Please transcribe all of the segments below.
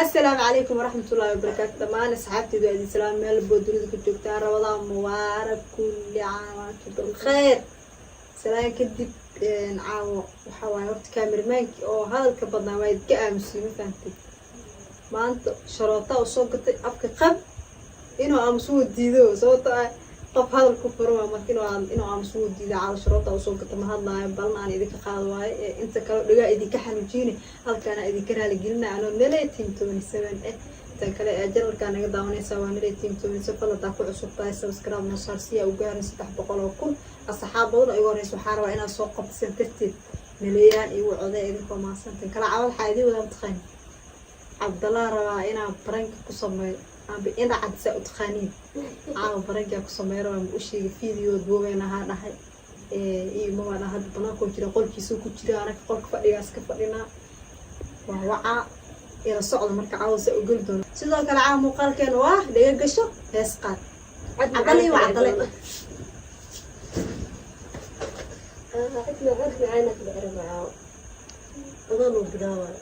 Asalaamu calaykum waraxmatullaahi wabarakaatu. Dhammaan asxaabteydu waa idin salaam meel walbo dunida ku joogtaan. Ramadaan mubaarak, kulli caam wa antum bilkhayr. Salaan kadib, caawo waxaa waaye horta kaamirmaankii oo hadalka badnaa waa idinka aamusiyey. Ma fahamtay? Maanta sharootaa u soo gatay, afka qab inuu aamusuhu diido, sababto ah qof hadal ku furan waa. Marka inuu aamusuhu diido, caawo sharoota usoo gata, ma hadlaayo. Balna aan idinka qaado waaye ee inta kale dhagaa idinka xanuujiine, halkaana idinka raaligelina anoo Naley Team 27 intan kale ee channelkaa naga daawanaysa waa Naley Team 27. Hadaa ku cusub tahay, subscribe noo saar si aa u gaarin 300,000 asxaab badan oo igu horeysa. Waxaa rabaa inaad soo qabsan darteed naleeyaan igu coday idinkoo mahadsantan kala. Cawad waxaa idiin wadaa, mataqaani, Cabdallah rabaa inaan pranka ku sameeyo amba inacad saa u taqaaniin. Caawa prankaa ku sameeyo rabaa. Ma u sheegay? Video duubeen ahaa dhahay iyo mabaa dhaha. Hadda banaankoo jira, qolkiisuu ku jira, anaga qolka fadhigaas ka fadhinaa. Waa wacaa, ila socda. Marka caawa saa u geli doono. Sidoo kale caawa muuqaalkeena waa dhaga gasho hees qaad. Cabdale iyo Cabdale. Cid cod macaana ka dhacrabaa adoo loo bilaabaayo.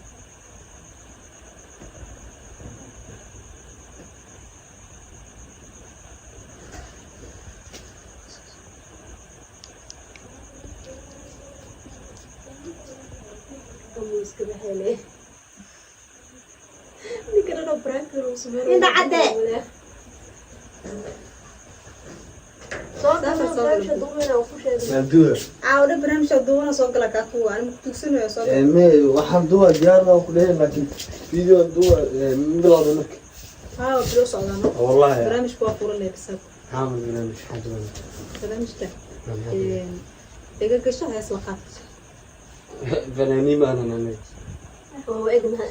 Amuu iska baxeele ninka dhan oo prank uu sameeyo. Inta cadde. Soo galo, barnaamijka duubina ku sheegay. Maadura. Caawa dhan barnaamijka duubana, soo gala kaa tuwa ani makutugsanayo, soo gala. Me waxaan duwa diyaar baan ku leeyahay, laakiin video duwa ma bilowday marka? Haa, bilo socdaano. Wallahi. Barnaamijka waa furan leh bisaab. Maxaa barnaamij xaajada? Barnaamijka dhaga gasho hees la qaad. Fanaaniin maanan aniga. Oo egnaha.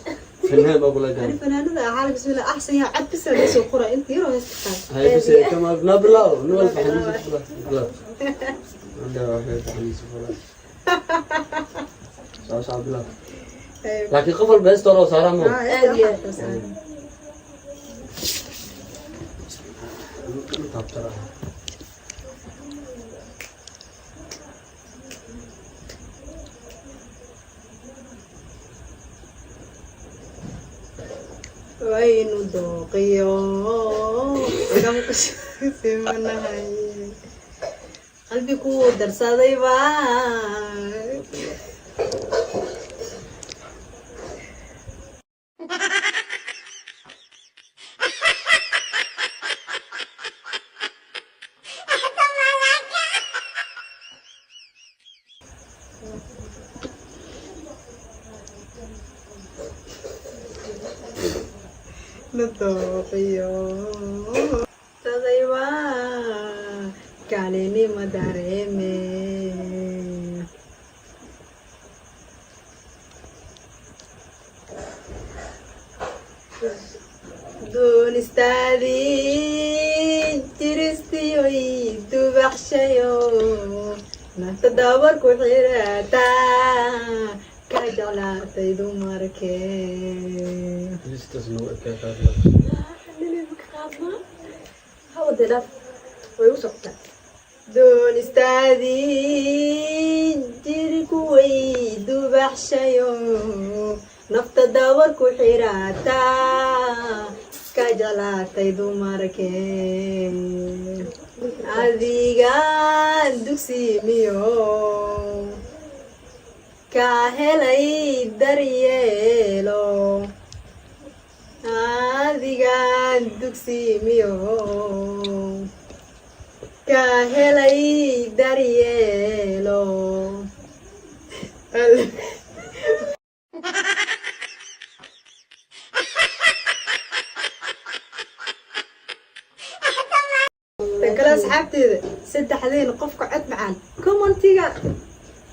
Fanaan baa kula ani garan. Fanaanada ahaa, bismillah, axsan yaa cad bisa loo soo qora inta yaroo heesta qaad. Hay bas kama na bilaw nol faxaniis bilaw anda waxay faxaniis bilaw soo soo bilaw, laakiin qof walba heesta loo saaraa mo. Aad iyo aad. Taabtara. Waynu dooqiyo simanahay, qalbi ku darsaday baa. La dooqiyo darsaday baa, kalinima dareeme. Doonistaadii jiristiyoy dubaxshayo, nafta dabar ku xirataa, ka jeclaatay dumarkee. Listaas nagu ekaataa. Naley ka qaadnaa hawada dhaaf way u socotaa. Doonistaadii jiri kuway dubaxshayo, nafta dabar ku xirataa, ka jeclaatay dumarkee. Adigaan dugsiimiyo ka helay daryeelo, adigaan dugsiimiyo ka helay daryeelo. Tan kale asxaabteeda, saddexdeen qofka cod macaan commentiga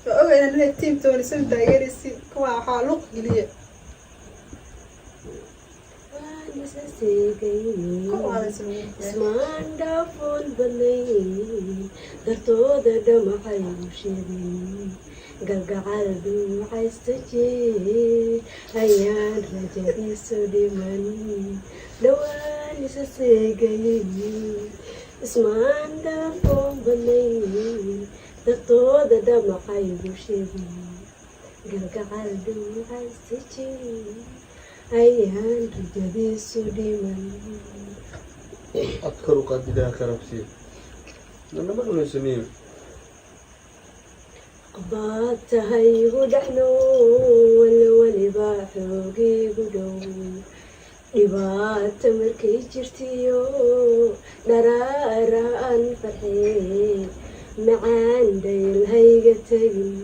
waa ogayna inay Team 27 taageeraysiin. Kuwa waxaa luuq geliya. Ku qaadaysa. Ismaan dhaafoon badnayn, dartooda dhamacay u sheegay, galgacal duucaysta jeer ayaan rajadiisu dhiman, dhowaan isa seegayay. Ismaan dhaafoon badnayn, dartooda dhamacay u sheegay, galgacal duucaysta jeer. Ayaan rajadiisu dhiman. Adkar u qaadidaa karabsiyo. Nama dhuleysanaya. Baad tahay igu dhex nool, weliba xoogiigu dhow. Dhibaata markay jirtiyo dharaara aan farxee, macaan dhaylhayga tegin,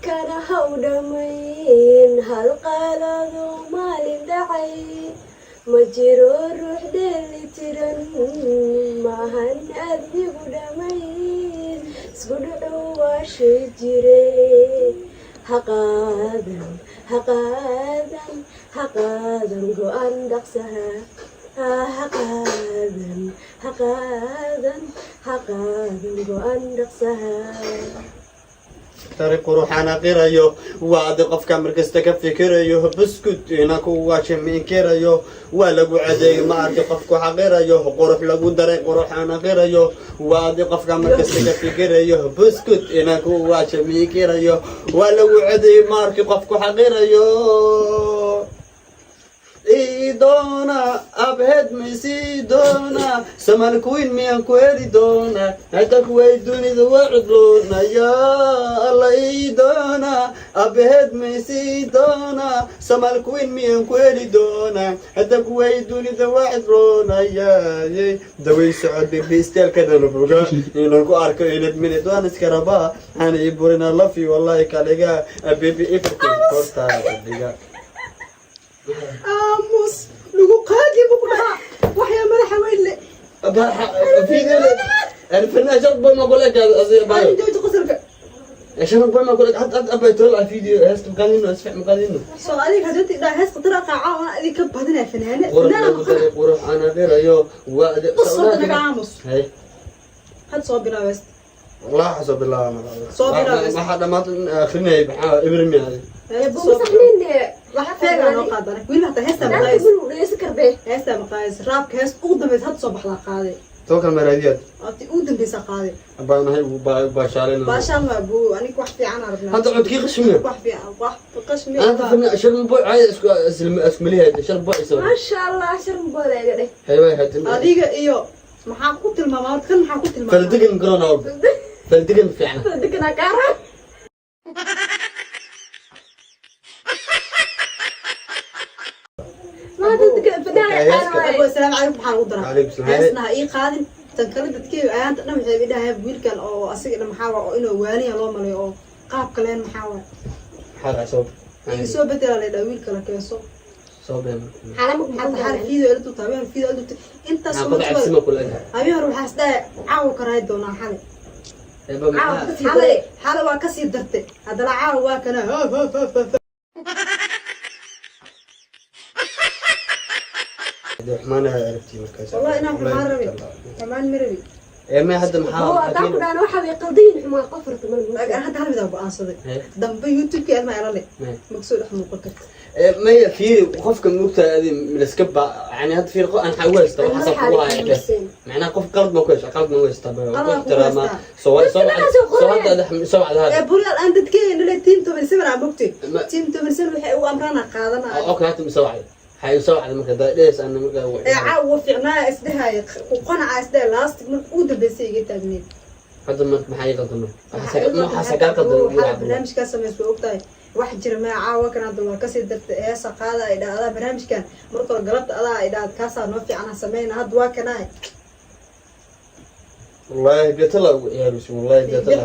kana haw dhammayn hal qalado maalin dhacay. Ma jiro ruux dheeli tiran, maahan adnigu dhammayn. Isku dhacu waa shay jire, haqaadan, haqaadan, haqaadan go-aan dhaqsaha, haqaadan, haqaadan, haqaadan go-aan dhaqsaha. Tari quruxaan aqirayo, waadi qofka markasta ka fikirayo. Buskut ina ku waajimiinkirayo, waa lagu cadeeyo, ma arki qofku xaqirayo. Qurux lagu daray, quruxaan aqirayo, waadi qofka markasta ka fikirayo. Buskut ina ku waajimiinkirayo, waa lagu cadeeyo, ma arki qofku xaqirayo. Doona abheed maisii doona, Soomaali queen miyaan ku heli doona? Hadda kuway dunida waa cudloonaya. Alla ii doona, abaheed maisii doona, Soomaali queen miyaan ku heli doona? Hadda kuway dunida waa cudloonaya. Daway socod baby, isteelka dhanaboga inaan ku arko inad minute waan iska rabaa. Waxaan ii burina, love you wallahi, kaliga baby, everything hortaada dhiga. Aamus, lagu qaadi buu ku dhahaa waxyaa madaxa weyn le. فيديو الفنان شرب ما اقول لك. Ani jooji qosolka. شرب ما اقول لك، حتى ابي طلع فيديو هست مقالينه اسفع مقالينه. Soo adiga hadii tidhaa hees khatar qaaca, waan idinka badinaya fanaane. قروح Fanaana. lagu daray, qurux ana qirayo, waa Qosol naga aamus. Hay. Had soo bilaab heesta. والله حسب الله. Soo bilaab. waxa dhamaad akhrinay, maxaa ibrimi hadi. Heesta soo bilaab. Saxniin. Wax feegaa noo qaadana weli, hataa heestaa maqaayis. Dhegeysan karbee. Heestaa maqaayis, raabka hees ugu dambeysa hadda soo baxdaa qaaday. Tookal maraadiyad. Ati ugu dambeysa qaaday. Abaan hay baashaalina. Baashaan waa buu, aniga wax fiican aan rabnaa. hadda codkii qashmiya. Wax fiican, wax qashmi. انا فنان شرب بوي عايز اسم اسمليها شرب بوي سوي. Maasha Allah, sharmabooda iga dheh. ايوه هات. Adiga iyo maxaa ku tilmaamaa horta kan, maxaa ku tilmaamaa? فلدقن كورونا فلدقن فعلا. Deganaa kaara. Abo, asalaamu calaykum, maxaan ugu daraa? Calaykum salaam. Heesna ha ii qaadin. Tan kale, dadkeedu ayaanta dhan waxay idhahay wiilkan oo asiga dhan maxaa waa oo inuu waaliya loo malayo oo qaab kaleen maxaa waa. حلقة صوب. Iga soo bedela la idhaha, wiilka la keenso. صوب. Xataa xal fiido ila duubta, habeen fiido ila duubta intaas. قطع السمك ولا Habeen hore waxaa isdhahay caawa karaay doonaa xalay. أجل. Xalay, xalay waa kasii dartay, haddana caawa waa kana hoof hoof hoof hoof. xumaan عرفتي مركز. Wallahi inaan xumaan rabin, xumaan ma rabin. إيه ما هذا هو محاول. haddaan ku dhahno waxa way qaldayin, xumaa qof rata mal. Laakiin hadda hal mid aan go'aansaday, dambe YouTube-kii ilmaha ila le ma kusoo dhex muuqan karta. ما هي في قفك مقطع هذه من السكبة، يعني هذا في انا حاولت وحصل قوة، معناها قف قلب ما كويس، قلب ما كويس. طب ترى ما سوى سوى سوى هذا سوى Ee هذا. Burial aan dadkeena le team 17 aan mogtay. Ma- Team 17 waxay u amrana qaadanaa. اوكي، هات مسوى هاي مسوى على مركز ليش انا مركز. Ee caawa fiicnaa isdhehaya ku qanaca isdhehe last marka ugu dambeysay iga taagneed. هذا ما maxay qaldan ma xasaka qaldan. Waxaa barnaamijkaa sameys waa ogtahay wax jira maa. Caawa kan hadda waa kasii dartay, eesa qaada ay dhah adaa barnaamijkan marka hore galabta adaa ay dhahad kaasaa noo fiicana sameyna, hadda waa kanaa. والله بيت الله يا رسول والله بيت الله.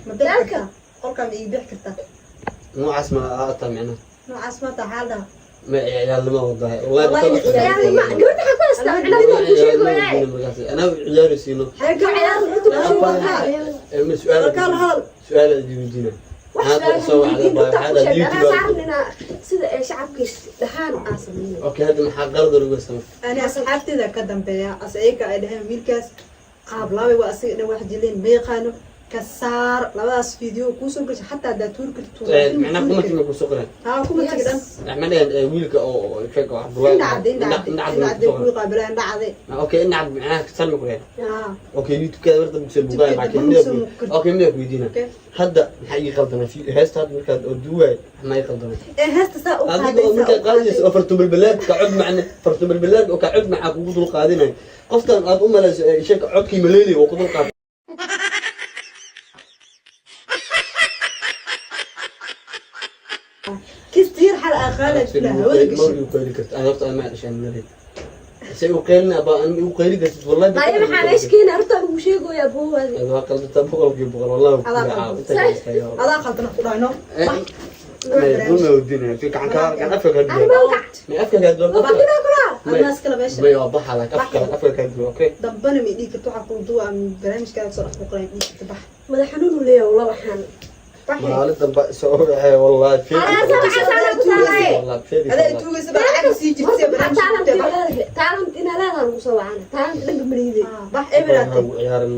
Ma bixi kartaa qolkaa? Ma ii bixi kartaa? noocaas ma ata macnaha. Noocaas ma taa xaal dhaha. ما عيال ما والله والله. انا عيال سينو. سؤال. Kalkaal hadal. سؤال يجينا هذا سوى على هذا اليوتيوب. Sida ay shacabkiis dhahaan aan sameynay. اوكي، هذا maxaa qalad lagu sameeyay? Ani asxaabteeda ka dambeeya, as ayaga ay dhaheen wiilkaas qaab laabay waa asiga dhan wax jileen ma yaqaano. Ka saar labadaas video kuusoo gashay, xataa haddaad tuuri kartid, tuur. Macnaha kumantiga kusoo qoran. Haa, kumatiga dhan. Axmed, wiilka oo sheeg oo Cabdullaahi. Indha cadde, indha cadde, indha cadde, kuwii qaabilaa indha cadde. Okay, indha cad macnaha salma ku leeyahay. Haa. Okay, YouTube-kaada warta kusoo bugaay laakiin YouTube-ka mida okay, mida ku weydiina. Okay. Hadda maxaa ii qaldanay heesta hadda markaad oo duwaay, maxaa ii qaldanay? Ee heesta saa u adiga qaaday, oo saa markaad u qaadayso qaaday. Oo fartumalbalaad ka cod macne, fartumalbalaad oo ka cod macaa kugu dul qaadinay, qofkan aad u malayso ee sheeg codkii maleelay oo ku dul qaatay. Kistiir xal aa qaaday kula hawada ma gashay. igu qayli karto aan horta, ama dhashaan maleelay se u qaylina ba aan igu qayli kartid wallahi. Maya, maxaa meesha keena? Horta ugu sheegoyaa boowaadi. Waa qaldantaa 100%, wallahi. Adaa qaldan. Adaa qaldan ku dhahno. Adnaas kale meesha. Dambana ma dhihi karto waxaa kuu duwa ama barnaamijkaaga soo dhex boqolay dhihi karto, bax. Madax xanuun uu leeyahay wallah waxaan. Baxe. Adaa tuugaysa baa lacag sii jirtay barnaamijka ku tahay, bax. Talent inaa leedahay lagu soo wacana, talent dhanka mariiday. Bax eberaate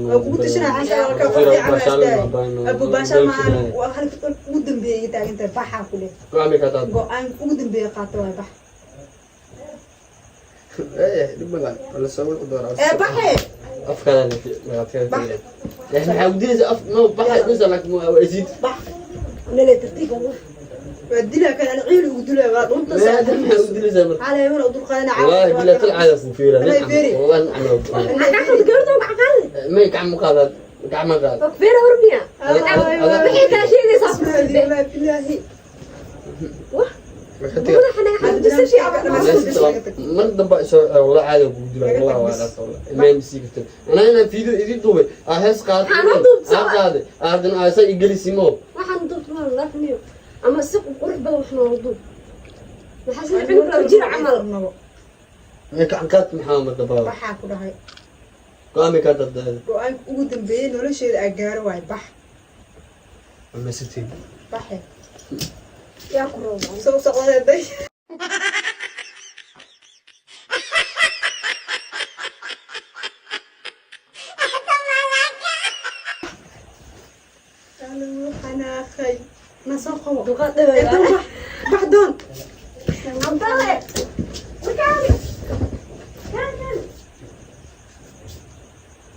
waa kugu tashanaa xasha walka qof fiican haystaa abu baashaal maahan, waa halka ugu dambeeyay taagantahay, baxaa ku leh go-aan ugu dambeeya qaata waay, bax ee baxe. Bax. Nale tartiib wallah. Waa dilaa kan ana ciil ugu dilaa, waa dhunta. Xalay mana u dulqaadana. والله بالله تلعب فيرا. والله نعم. Maxaa ka gabadha uga caqaadi? ما يقعد مقابل قاعد ما قال. Feera hormiya maxay kaa sheegaysaa? Bilaahi. Wah, madaxa naga xanuunsan shay. Mar dambe والله عادي ugu dila والله waa dhaaf والله ma msi kartid ana video idin duubay ah hees qaad ah qaaday aadan aasa igelisimo. Waxaan duubta ma dhaafniyo ama si qurux badan wax noogu duub, maxaa sida cunug laba jir camal. gacan qaad maxaa mar dambe? Baxaa ku dhahay. Go'aami ka dad. Go-aanka ugu dambeeyay nolosheeda aa gaaro waay, bax. Ma sitiin. Baxe. Yaa ku rooba. Soo socdeeday. Xanaaqay na soo qabo. Dulqaad. Ee, doon bax, bax doon. Abdale markaani kaani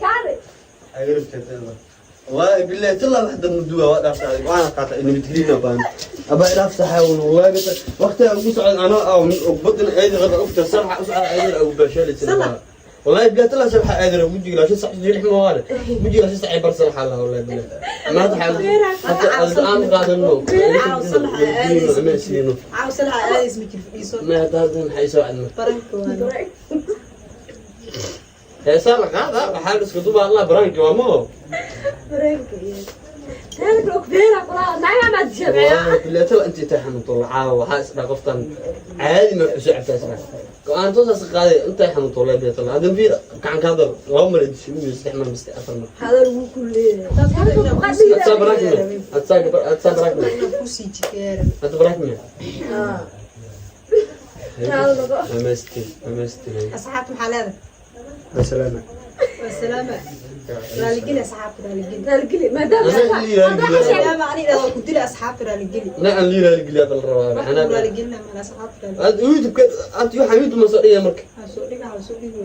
kaani. والله بالله تلا واحدة من الدواء وانا قاطع اني متهينا بان ابا الى صحة والله قلت وقتها اقول انا او بدن ايدي غدا اختي صراحة اسعى ايدي او باشالي. صلح. والله بالله تلا صراحة ايدي وجي لا شو صح جيل حموالي وجي لا شو صح يبر صراحة لا والله بالله ما تحاول حتى الان قاعد النوم. عاوز. ما Cawsalaha aadays ma jir fadhiiso. ما هذا حيسوي عندنا. Baranka waa. heesaa la qaadaa, waxaa la isku dubaa allah baraanki waa mo. Bareenka iyo teeda kale feera kula naga ma jabaya. والله بالله ترى انت تحمل طلعه وحاس قفتن عادي ما حسوا عبتاس go'aan toosaas qaaday inta xanuun tolay baa tolay hadan fiir gacan ka hadal laba mar idin isticmaal miste afar mar. Hadal wuu ku leeyahay. Hadsaa baraakme, hadsaa hadsaa baraakme. Kusii jikeera. Hadda baraakme. Haa. Amastin amastin. Asxaabta maxaa leedahay? Asalaama. Waa salaama, raaligeli asxaabta, raaligeli. Raaligeli maadaama Ana lii raaligeli. Salaama aniga waa ku dila asxaabta, raaligeli. Na aan lii raaligeli hadda la rabaa. Wax ku maxaa raaligelina maala asxaabta raaligeli. aad youtube aad waxaan youtube ma soo dhigay marka. Ha soo dhiga, ha soo dhigo.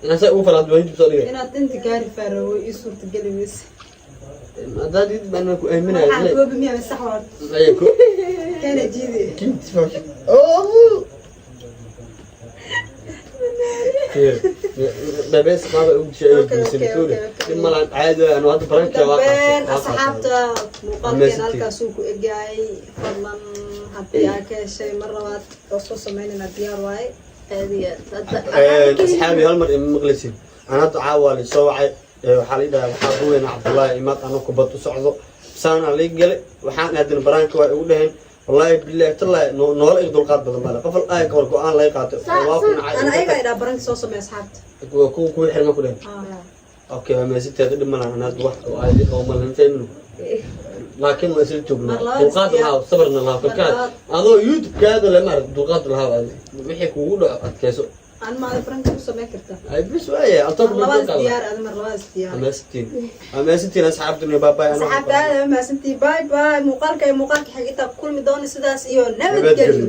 Inaan saa ugu falaad youtube soo dhigay. Inaad inta gaari faarawo ii suurtageli weyse. Haddaad youtube anaa ku Waxaan aaminaya. koobi miyaa sax waa? Ay ko. Kana jiidi. Kinti fash oh بس ما بقول شيء. Okay, okay, okay, okay. ما عادي انا هذا برانك. Dambeyn asxaabta, muuqaalkeen halkaasuu ku egyahay. Fadlan haddii aa ka heshay mar labaad oo soo sameynayna diyaar waaye. اصحابي هالمر مقلسين انا هذا عاوالي soo wacay waxaa la yidhahaa waxaa ruweyna Cabdullaahi imaad anoo kubad u socdo saana la galay waxaan aadin baraanka waa igu dhaheen wallaahi billahi tallahi noola iga dulqaad badan bale qof ay ka war go'aan laga qaatay waa ku Ana nacay. ayaga idhaa baranka soo sameey asxaabta. Kuwa kuwa xirma ku dhaheen. Okay, waa meesiteeda dhib malahan anaad wax oo aadi oo malan fahmino laakiin waa isla joognaa. Mar labaad dulqaad lahaa sabarna lahaa Mar kalkaal labaad. Adoo youtube-kaada le maarag dulqaad lahaa wixii kugu dhaco adkeyso. Aan maada prank ku samayn kartaa. Ay bis waaye. Mar labaad diyaar, adi mar labaad diyaar. Amaasantiin, amaasantiin asxaabtuna, bye bye. Asxaabta, aad mahadsantii. Bye bye. Muuqaalka iyo muuqaalka xig intaa ku kulmi doona, sidaas iyo nabadgelyo. Nabadgelyo.